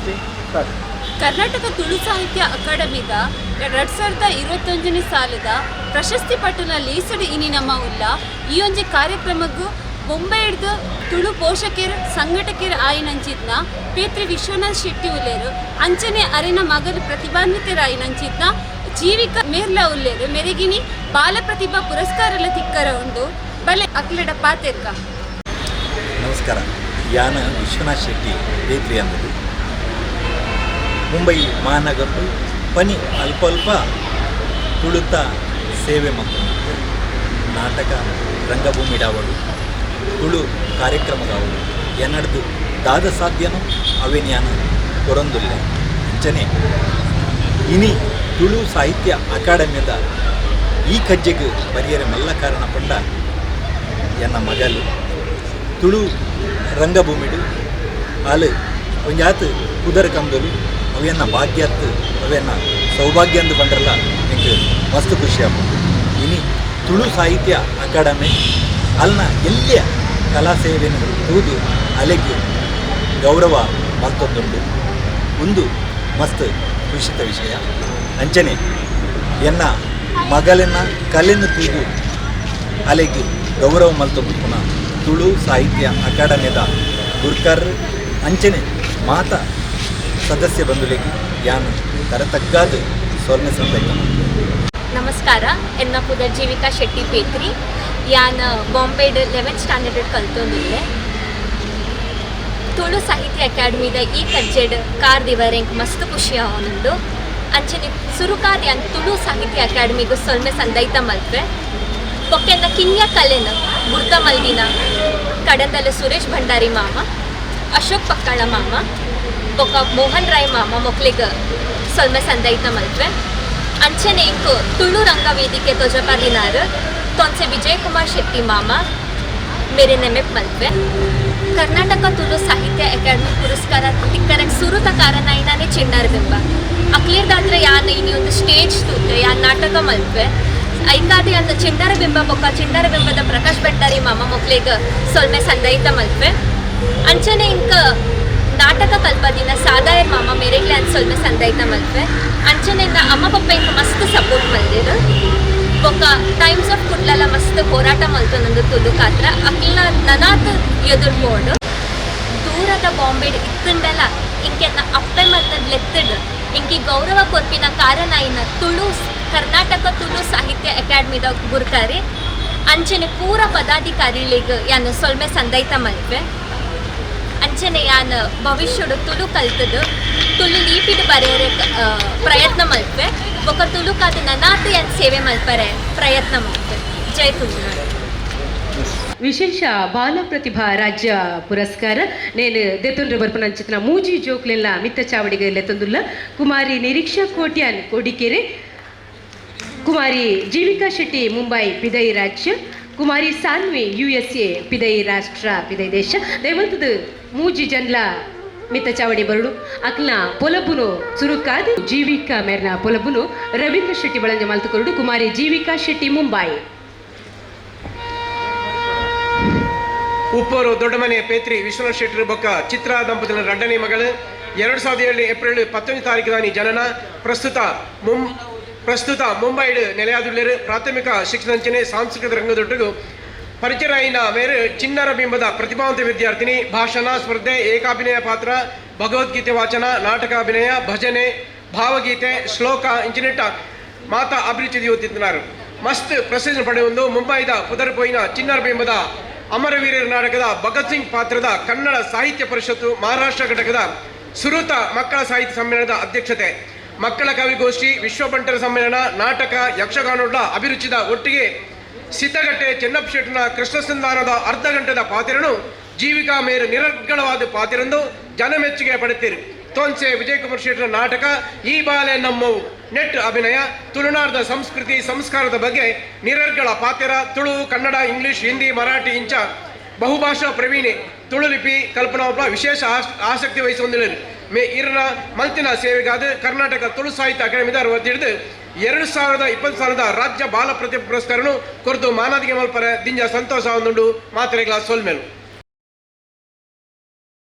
Okay, start. Karnataka Tulu ಸಾಹಿತ್ಯ ಅಕಾಡೆಮಿದ 2021ನೇ ಸಾಲದ ಪ್ರಶಸ್ತಿ ಪಟ್ಟಣ ಲೀಸಡ್ ಇನಿ ನಮ್ಮ ಉಲ್ಲ. ಈ ಒಂಜಿ ಕಾರ್ಯಕ್ರಮಕ್ಕೂ ಬೊಂಬೈ ಹಿಡ್ದು ತುಳು ಪೋಷಕರು, ಸಂಘಟಕರು ಆಯಿನಂಚಿತ್ನ ಪೇತ್ರಿ ವಿಶ್ವನಾಥ್ ಶೆಟ್ಟಿ ಉಲ್ಲೇರು. ಅಂಚನೆ ಅರೆನ ಮಗಲು ಪ್ರತಿಭಾನ್ವಿತರಾಯಿನಂಚಿತ್ನ ಜೀವಿಕ ಮೇರ್ಲ ಉಲ್ಲೇರು. ಮೆರೆಗಿನಿ ಬಾಲ ಪ್ರತಿಭಾ ಪುರಸ್ಕಾರ ಎಲ್ಲ ತಿಕ್ಕರ ಉಂಡು. ಬಲೆ, ಅಕ್ಲೆಡ ಪಾತೆರ್ಕ. ನಮಸ್ಕಾರ. ಯಾನ ವಿಶ್ವನಾಥ್ ಶೆಟ್ಟಿ ಬೇತ್ರಿ ಅಂದದು. ಮುಂಬೈ ಮಹಾನಗರಡು ಪನಿ ಅಲ್ಪ ಅಲ್ಪ ತುಳುತ ಸೇವೆ ಮತ್ತು ನಾಟಕ ರಂಗಭೂಮಿಡಾವಳು, ತುಳು ಕಾರ್ಯಕ್ರಮದಾವಳು, ಎನ್ನಡ್ದು ದಾದ ಸಾಧ್ಯನೋ ಅವೇನ್ ಯಾನ ಕೊರೊಂದುಲ್ಲೆ. ಅಂಚನೆ ಇನಿ ತುಳು ಸಾಹಿತ್ಯ ಅಕಾಡೆಮಿದ ಈ ಕಜ್ಜೆಗೆ ಬರಿಯರೆ ಮಲ್ಲ ಕಾರಣ ಪಂಡ ಎನ್ನ ಮಗಲು. ತುಳು ರಂಗಭೂಮಿಡು ಆಲು ಒಂಜಾತ್ ಪುದರ್ ಕಂದಲು. ಅವೆನ್ನ ಭಾಗ್ಯತ್ತು, ಅವೆನ್ನ ಸೌಭಾಗ್ಯ ಅಂದು ಪಂಡ್ರಲ್ಲ ಎಂಕ್ ಮಸ್ತ್ ಖುಷಿ ಆಪುಂಡು. ಇನಿ ತುಳು ಸಾಹಿತ್ಯ ಅಕಾಡೆಮಿ ಅಲ್ನ ಎಲ್ಲಿಯ ಕಲಾ ಸೇವೆಯನ್ನು ತೂದು ಅಲೆಗ್ ಗೌರವ ಮಲ್ತೊಂದುಂಡು. ಒಂದು ಮಸ್ತ್ ಖುಷಿತ ವಿಷಯ. ಅಂಚನೆ ಎನ್ನ ಮಗಲಿನ ಕಲೆಯನ್ನು ತೂದು ಅಲೆಗ್ ಗೌರವ ಮಲ್ತೊಂದು ಪುನಃ ತುಳು ಸಾಹಿತ್ಯ ಅಕಾಡೆಮಿದ ಗುರ್ಕರ್, ಅಂಚನೆ ಮಾತ ಸದಸ್ಯ ಬಂಧುಲೆಗ್ ಯಾನು ತರತಗ್ಗಾದ ಸೊಲ್ಮೆ ಸಂದೈತ. ನಮಸ್ಕಾರ. ಎನ್ನ ಪುದರ್ ಜೀವಿಕಾ ಶೆಟ್ಟಿ ಪೇತ್ರಿ. ಯಾನ್ ಬಾಂಬೆಡ್ 11th standard ಕಲ್ತೊಂದುಲ್ಲೆ. ತುಳು ಸಾಹಿತ್ಯ ಅಕಾಡೆಮಿದ ಈ ಕಜ್ಜೆಡ್ ಕಾರ್ ದಿವರೆಂಕ್ ಮಸ್ತ್ ಖುಷಿ ಆವೊಂದುಂಡು. ಅಂಚನೆ ಸುರುಕಾದ್ ಯಾನ್ ತುಳು ಸಾಹಿತ್ಯ ಅಕಾಡೆಮಿಗ್ ಸೊಲ್ಮೆ ಸಂದೈತ ಮಲ್ಪೆ. ಬೊಕ್ಕೆನ್ನ ಕಿನ್ಯ ಕಲೆನ ಗುರ್ತ ಮಲ್ದಿನ ಕಡಂದಲ ಸುರೇಶ್ ಭಂಡಾರಿ ಮಾಮ, ಅಶೋಕ್ ಪಕ್ಕಳ ಮಾಮ, ಬೊಕ್ಕ ಮೋಹನ್ ರಾಯ್ ಮಾಮ ಮೊಕ್ಲೆಗ್ ಸೊಲ್ಮೆ ಸಂದೈತ ಮಲ್ಪೆ. ಅಂಚನೆ ಇಂಕ್ ತುಳು ರಂಗವೇದಿಕೆ ತೊಜಪದಿನಾರ್ ತೊನ್ಸೆ ವಿಜಯ್ ಕುಮಾರ್ ಶೆಟ್ಟಿ ಮಾಮ ಮೇರೆ ನೆಮೆಪ್ ಮಲ್ಪೆ. ಕರ್ನಾಟಕ ತುಳು ಸಾಹಿತ್ಯ ಅಕಾಡೆಮಿ ಪುರಸ್ಕಾರ ತಿಕ್ಕರಕ್ ಸುರುತ ಕಾರಣ ಐನಾನೆ ಚಿಣ್ಣರ್ ಬಿಂಬ. ಅಕ್ಲಿರ್ದಾತ್ರ ಯಾನ್ ಇನಿ ಒಂದು ಸ್ಟೇಜ್ ತೂತೆ, ಯಾನ್ ನಾಟಕ ಮಲ್ಪೆ. ಐಕಾದೆ ಅಂತ ಚಿಣ್ಣರ ಬಿಂಬ ಬೊಕ್ಕ ಚಿಣ್ಣರ ಬಿಂಬದ ಪ್ರಕಾಶ್ ಭಂಡಾರಿ ಮಾಮ ಮೊಕ್ಲೆಗ್ ಸೊಲ್ಮೆ ಸಂದೈತ ಮಲ್ಪೆ. ಅಂಚನೆ ಇಂಕ ನಾಟಕ ಕಲ್ಪದಿನ ಸಾದಾಯರ್ ಮಾಮ ಮೇರೆಗ್ಲೆ ಅಂತ ಸೊಲ್ಮೆ ಸಂದೈತ ಮಲ್ಪೆ. ಅಂಚನೆ ಅಮ್ಮ ಪಪ್ಪ ಇಂಕ ಮಸ್ತ್ ಸಪೋರ್ಟ್ ಮಲ್ದಿರು. ಬೊಕ್ಕ ಟೈಮ್ಸ್ ಆಫ್ ಕುಡ್ಲಲ ಮಸ್ತ್ ಹೋರಾಟ ಮಲ್ತೊಂದು ತುಳು ಕಾತ್ರ. ಅಕ್ಲ್ನ ನನಾತ್ ಎದುರು ಬೋರ್ಡ್. ದೂರದ ಬಾಂಬೆಡ್ ಇತ್ತಂಡಲ ಇಂಕೆನ್ನ ಅಪ್ಪೆ ಮತ್ತದ್ ಲೆತ್ತಡ್ ಇಂಕಿ ಗೌರವ ಕೊರ್ಪಿನ ಕಾರಣ ಇನ್ನ ತುಳು ಕರ್ನಾಟಕ ತುಳು ಸಾಹಿತ್ಯ ಅಕಾಡೆಮಿದ ಗುರ್ಕಾರಿ, ಅಂಚನೆ ಪೂರ ಪದಾಧಿಕಾರಿಗಳಿಗೆ ಯಾನ್ ಸೊಲ್ಮೆ ಸಂದೈತ ಮಲ್ಪೆ. ಅಂಚನೆ ಯಾನ್ ಭವಿಷ್ಯಡು ತುಳು ಕಲ್ತದು ತುಳು ಲಿಪಿಡ್ ಬರೆಯರೆ ಪ್ರಯತ್ನ ಮಲ್ಪೆ. ಬೊಕ್ಕ ತುಳುಕಾದ ನನಾತ್ ಯಾನ್ ಸೇವೆ ಮಲ್ಪರೆ ಪ್ರಯತ್ನ ಮಲ್ಪೆ. ಜೈ ತುಳುನಾಡು. ವಿಶೇಷ ಬಾಲ ಪ್ರತಿಭಾ ರಾಜ್ಯ ಪುರಸ್ಕಾರ ನೇನು ದೆತೊಂಡ್ರೆ ಬರ್ಪುನಂಚಿತ್ತಿನ ಮೂಜಿ ಜೋಕ್ಲೆಲ್ಲ ಮಿತ್ತ ಚಾವಡಿಗೆ ಲೆತ್ತೊಂದುಲ್ಲ. ಕುಮಾರಿ ನಿರೀಕ್ಷಾ ಕೋಟ್ಯಾನ್, ಕೋಡಿಕೆರೆ. ಕುಮಾರಿ ಜೀವಿಕಾ ಶೆಟ್ಟಿ, ಮುಂಬೈ ಪಿದೈ ರಾಜ್ಯ. ಕುಮಾರಿ ಸಾನ್ವಿ, ಯುಎಸ್ಎ, ಪಿದೈ ರಾಷ್ಟ್ರ, ಪಿದೈ ದೇಶ. ದಯವಂತದ ಮೂಜಿ ಜನ್ಲ ಮಿತ್ತ ಚಾವಡಿ ಬರಡು. ಅಕ್ಲ್ನ ಪೊಲಬುನು ಸುರುಕಾದ್ ಜೀವಿಕಾ ಮೇರ್ನ ಪೊಲಬುನು ರವೀಂದ್ರ ಶೆಟ್ಟಿ ಬಳಂಜ ಮಲ್ತುಕೊರಡು. ಕುಮಾರಿ ಜೀವಿಕಾ ಶೆಟ್ಟಿ, ಮುಂಬೈ. ಉಪ್ಪೂರು ದೊಡ್ಡಮನೆ ಪೇತ್ರಿ ವಿಶ್ವನಾಥ್ ಶೆಟ್ಟರು ಬೊಕ್ಕ ಚಿತ್ರಾ ದಂಪತಿನ ರಡ್ಡನೇ ಮಗಳು. 2007 ಏಪ್ರಿಲ್ 19 ತಾರೀಕು ಜನನ. ಪ್ರಸ್ತುತ ಮುಂಬೈಡ್ ನೆಲೆಯಾದುಳ್ಳೇರು. ಪ್ರಾಥಮಿಕ ಶಿಕ್ಷಣಂಚನೆ ಸಾಂಸ್ಕೃತಿಕ ರಂಗದೊಟ್ಟಿಗೂ ಪರಿಚರಾಯಿನ ಮೇರು ಚಿನ್ನರ ಬಿಂಬದ ಪ್ರತಿಭಾವಂತ ವಿದ್ಯಾರ್ಥಿನಿ. ಭಾಷಣ ಸ್ಪರ್ಧೆ, ಏಕಾಭಿನಯ ಪಾತ್ರ, ಭಗವದ್ಗೀತೆ ವಾಚನ, ನಾಟಕಾಭಿನಯ, ಭಜನೆ, ಭಾವಗೀತೆ, ಶ್ಲೋಕ ಇಂಚಿನೆಟ್ಟ ಮಾತಾ ಅಭಿರುಚಿ ಓದಿತ್ತಿದ್ದಾರೆ. ಮಸ್ತ್ ಪ್ರಶಸ್ತಿ ಪಡೆಯುವುದು. ಮುಂಬೈದ ಪುದರ್ಪೋಯಿನ ಚಿನ್ನರ ಬಿಂಬದ ಅಮರವೀರರ ನಾಟಕದ ಭಗತ್ ಸಿಂಗ್ ಪಾತ್ರದ ಕನ್ನಡ ಸಾಹಿತ್ಯ ಪರಿಷತ್ತು ಮಹಾರಾಷ್ಟ್ರ ಘಟಕದ ಸುರುತ ಮಕ್ಕಳ ಸಾಹಿತ್ಯ ಸಮ್ಮೇಳನದ ಅಧ್ಯಕ್ಷತೆ, ಮಕ್ಕಳ ಕವಿಗೋಷ್ಠಿ, ವಿಶ್ವ ಬಂಟರ ಸಮ್ಮೇಳನ, ನಾಟಕ, ಯಕ್ಷಗಾನೋಡ ಅಭಿರುಚಿದ ಒಟ್ಟಿಗೆ ಸಿದ್ದಗಟ್ಟೆ ಚೆನ್ನಪ್ಪ ಶೆಟ್ಟನ ಕೃಷ್ಣ ಸಂಧಾನದ ಅರ್ಧ ಗಂಟೆದ ಪಾತಿರನು ಜೀವಿಕಾ ಮೇರು ನಿರರ್ಗಳವಾದ ಪಾತಿರಂದು ಜನಮೆಚ್ಚುಗೆ ಪಡೆತೀರಿ. ತೋನ್ಸೆ ವಿಜಯಕುಮಾರ್ ಶೆಟ್ಟರ ನಾಟಕ ಈ ಬಾಲೆ ನಮ್ಮವು ನೆಟ್ ಅಭಿನಯ, ತುಳುನಾಡದ ಸಂಸ್ಕೃತಿ ಸಂಸ್ಕಾರದ ಬಗ್ಗೆ ನಿರರ್ಗಳ ಪಾತಿರ. ತುಳು, ಕನ್ನಡ, ಇಂಗ್ಲಿಷ್, ಹಿಂದಿ, ಮರಾಠಿ ಇಂಚ ಬಹುಭಾಷಾ ಪ್ರವೀಣೆ. ತುಳು ಲಿಪಿ ಕಲ್ಪನಾ ಒಬ್ಬ ವಿಶೇಷ ಆಸಕ್ತಿ ವಹಿಸಿ ಮೇ ಇರನ ಮಲ್ತಿನ ಸೇವೆಗಾದ ಕರ್ನಾಟಕ ತುಳು ಸಾಹಿತ್ಯ ಅಕಾಡೆಮಿದ ಹಿಡಿದು 2020 ಸಾಲದ ರಾಜ್ಯ ಬಾಲ ಪ್ರತಿಭಾ ಪುರಸ್ಕಾರನು ಕೊರತು ಮಾನಾದಿಗೆ ಮಲ್ಪರೆ ದಿಂಜ ಸಂತೋಷ ಒಂದುಂಡು. ಮಾತ್ರೆಗಳ ಸೊಲ್ಮೆಲು.